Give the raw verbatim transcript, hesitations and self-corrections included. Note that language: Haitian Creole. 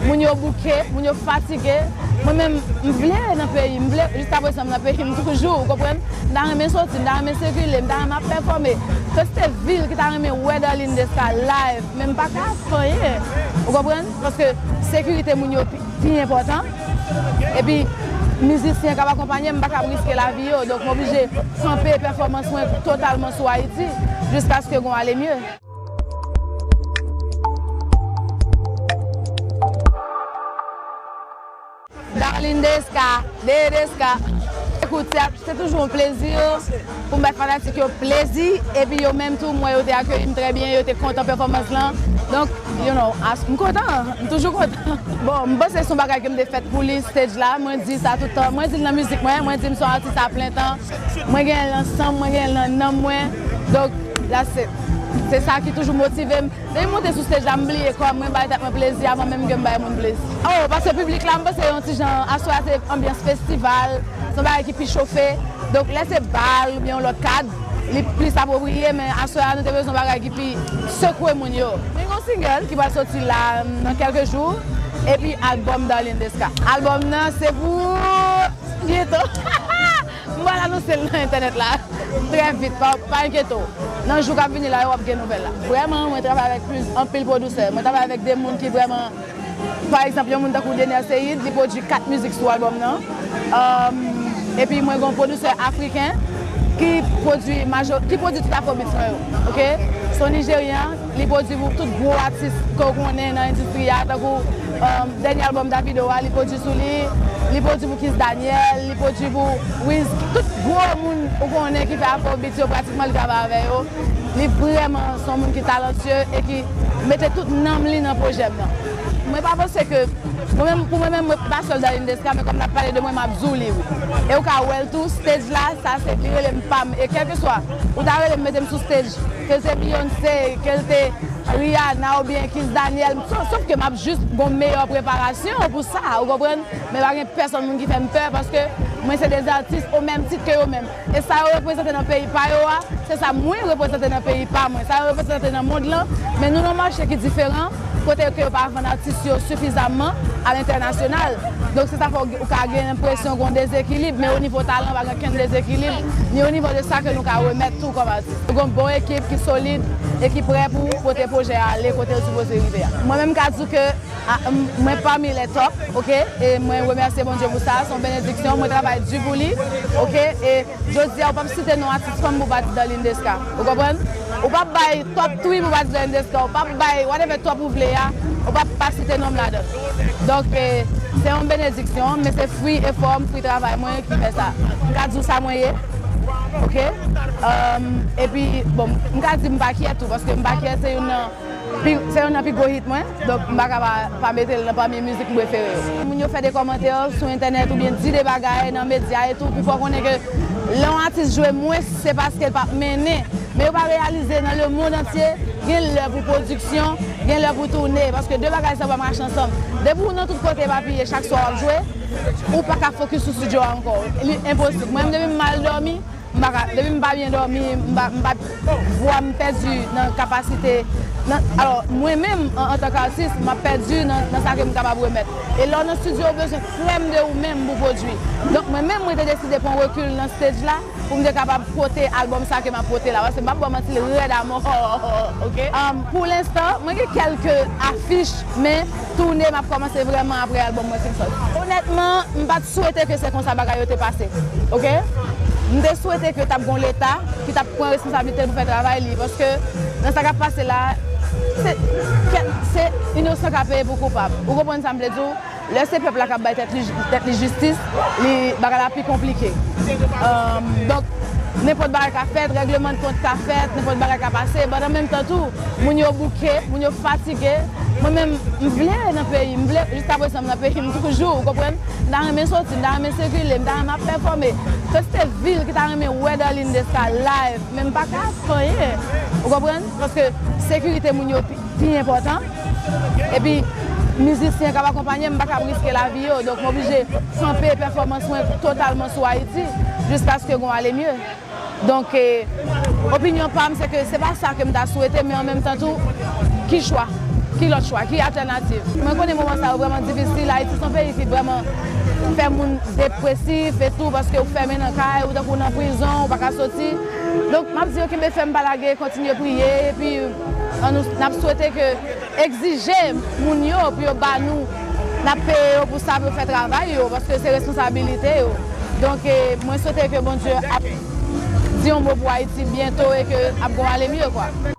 Moun yo bouke, moun yo fatige. Mwen menm, m vle nan peyi m, m vle, jiskaprezan m nan peyi m toujou, ou konprann? M ta renmen soti, m ta renmen sikile, m ta renmen ap pèfòme. Fè se te vil ki ta renmen wè Darline Desca live, men m pa ka fè anyen, ou konprann? Paske sekirite moun yo pi, pi enpòtan. Epi, mizisyen k ap akonpanye m, m pa kab riske lavi yo, donk m oblije kanpe pèfòmans mwen totalman sou Ayiti, jiskaske gon ale mye. Darline Desca, Dede Desca. Ekout, se, se toujou yon plezi pou m bay fanatik yo plezi, epi yo menm tou, m wè yo te akeyi m trè byen, yo te kontan pèfòmans lan. Donk, you know, as, m kontan, m toujou kontan. Bon, m panse se yon bagay ke m te fèt pou li, stage la, mwen di sa tout tan, mwen di l nan mizik mwen, mwen di m se yon atis a plen tan, mwen genyen l nan san m, mwen genyen l nan nanm mwen, donk, that's it. Se sa ki toujou motive m. Depi m monte sou stage la, m bliye kò m, mwen bay tèt mwen plezi avan menm ke m bay moun plezi. Oh, paske piblik la, m panse yon ti jan, aswè a se anbyans festival, se yon bagay ki pi chofe. Donk, lè se bal oubyen yon lòt kad, li plis apwopriye, men aswè a, nou te bezwen yon bagay ki pi sekwe moun yo. Men gon single ki pral soti la, nan kèlke jou, epi albòm Darline Desca. Albòm nan, se pou Byen to. M pral anonse l nan entènèt la. Trè vit, pa, pa enkyete w. Nan jou k ap vini la yo, w ap gen nouvèl la. Vrèman, mwen travay avèk plis, anpil pwodisè. Mwen travay avèk de moun ki vrèman, pa egzanp, yon moun tankou Dener Ceïd, li pwodui kat mizik sou albòm nan. Um, epi mwen gen yon pwodisè afriken ki pwodui majo, ki pwodui tout afrobeats mwen yo. Oke? Se yon Nijeryen. Li pwodui pou tout gwo atis ke w konnen nan endistri a, tankou, um, dènye albòm Davido a, li pwodui sou li, li pwodui pou Kizz Daniel, li pwodui pou Wiz, tout gwo moun ou konnen ki fè afrobeat yo, pratikman li travay avè yo. Li vrèman se yon moun ki talantye e ki mete tout nanm li nan pwojè m nan. Mwen pa panse ke, mwen menm, pou mwen menm, mwen pa sèl Darline Desca, men kòm n ap pale de mwen, m ap di w li, wi. E ou ka wè l tou, stage la, sa se, li rele m pa m. E kèlkeswa, ou ta rele m, mete m sou stage, ke l se Beyoncé, ke l te Rihanna oubyen Kizz Daniel, sof, sof ke m ap jis gon meyè preparasyon pou sa, ou konprann? Men pa gen pèsonn moun ki fè m pè, paske mwen se de atis o menm tit ke yo menm. E sa yo reprezante nan peyi pa yo a, se sa mwen reprezante nan peyi pa mwen. Sa yo reprezante nan mond lan, men nou nan mache ki diferan, kote ke yo pa vann atis yo sifizamman alentènasyonal. Donk, se sa fè w, ou ka gen enpresyon gen yon dezekilib, men o nivo talan, pa gen okenn dezekilib, ni o nivo de sa ke nou ka remèt tou kòm atis. Nou gen yon bon ekip ki solid e ki prè pou pote pwojè a ale kote l sipoze rive a. Mwen menm, m ka di w ke, a, m, mwen pami lè top, oke? E mwen remèsye Bondye pou sa, se yon benediksyon, mwen travay di pou li, oke? E jodi a, ou p ap site non atis fanm pou pa di Darline Desca. Ou konprann? Ou p ap bay top three pou pa di Darline Desca. Ou p ap bay whatever top ou vle a. Ou p ap pa site non m ladan. Donk, e, se yon benediksyon, men se fwi efò m, fwi travay mwen ki fè sa. M ka di w sa mwen ye. Oke? Um, epi, bon, m ka di m pa kyè tou, paske m pa kyè se youn nan pi, se youn nan pi gwo hit mwen, donk m pa ka pa, pa mete l nan pami mizik m prefere yo. Moun yo fè de kòmantè sou entènèt oubyen di de bagay nan medya e tou pou fè w konnen ke lè yon atis jwe mwens, se paske l p ap mennen. Men yo pa reyalize nan lemonn antye, gen lè pou pwodiksyon, gen lè pou toune, paske de bagay sa yo pa mache ansanm. Depi w nan tout kote epapiye, chak swa w ap jwe, ou pa ka fokis sou estidyo a ankò. Li enposib. Mwen menm, depi m mal dòmi, M pa ka, depi m pa byen dòmi, m pa, m pa, vwa m pèdi nan kapasite, nan, alò, mwen menm, an, antanke atis, m ap pèdi nan, nan sa ke m kapab remèt. E lè w nan estidyo, ou bezwen krèm de ou menm pou pwodui. Donk, mwen menm, mwen te deside pran rekil nan stage la, pou m te kapab pote albòm sa ke m ap pote la, paske m p ap ba w manti, l rèd amò, oke? Um, pou lenstan, mwen gen kèlke afich, men toune, m ap kòmanse vrèman apre albòm mwen fin sòti. Onètman, m pa t swete ke se konsa bagay yo te pase. Oke? M te swete ke t ap gon Leta ki t ap pran responsablite l pou fè travay li, paske nan sa k ap pase la, se, se inosan k ap peye pou koupab. Ou konprann sa m vle di w? Lè se pèp la k ap bay tèt li, tèt li jistis, li, bagay la pi konplike. Um, donk, nenpòt bagay ka fèt, règleman de kont ka fèt, nenpòt bagay ka pase, but an menm tan tou, moun yo bouke, moun yo fatige. Mwen menm, m vle nan peyi m, m vle, jiskaprezan m nan peyi m toujou, ou konprann? M ta renmen soti, m ta renmen sikile, m ta renmen ap pèfòme. Fè se te vil ki ta renmen wè Darline Desca live, men m pa ka fè anyen, ou konprann? Paske sekirite moun yo pi, pi enpòtan. Epi, mizisyen k ap akonpanye m, m pa kab riske lavi yo. Donk, m oblije kanpe pèfòmans mwen totalman sou Ayiti, jiskaske gon ale mye. Donk, e, opinyon pa m, se ke se pa sa ke m ta swete, men an menm tan tou, ki chwa? Ki lòt chwa? Ki altènativ? Mwen konnen moman sa yo vrèman difisil. Ayiti se yon peyi ki vrèman fè moun depresif e tou, paske ou fèmen nan kay, ou tankou nan prizon, ou pa ka soti. Donk, m ap di yo kenbe fèm, pa lage, kontinye priye, epi ann nou, n ap swete ke egzije moun yo pou yo ba nou, n ap peye yo pou sa, pou yo fè travay yo, paske se responsabilite yo. Donk, e, mwen swete ke Bondye ap di yon mo pou Ayiti byento e ke ap gon ale mye, kwa.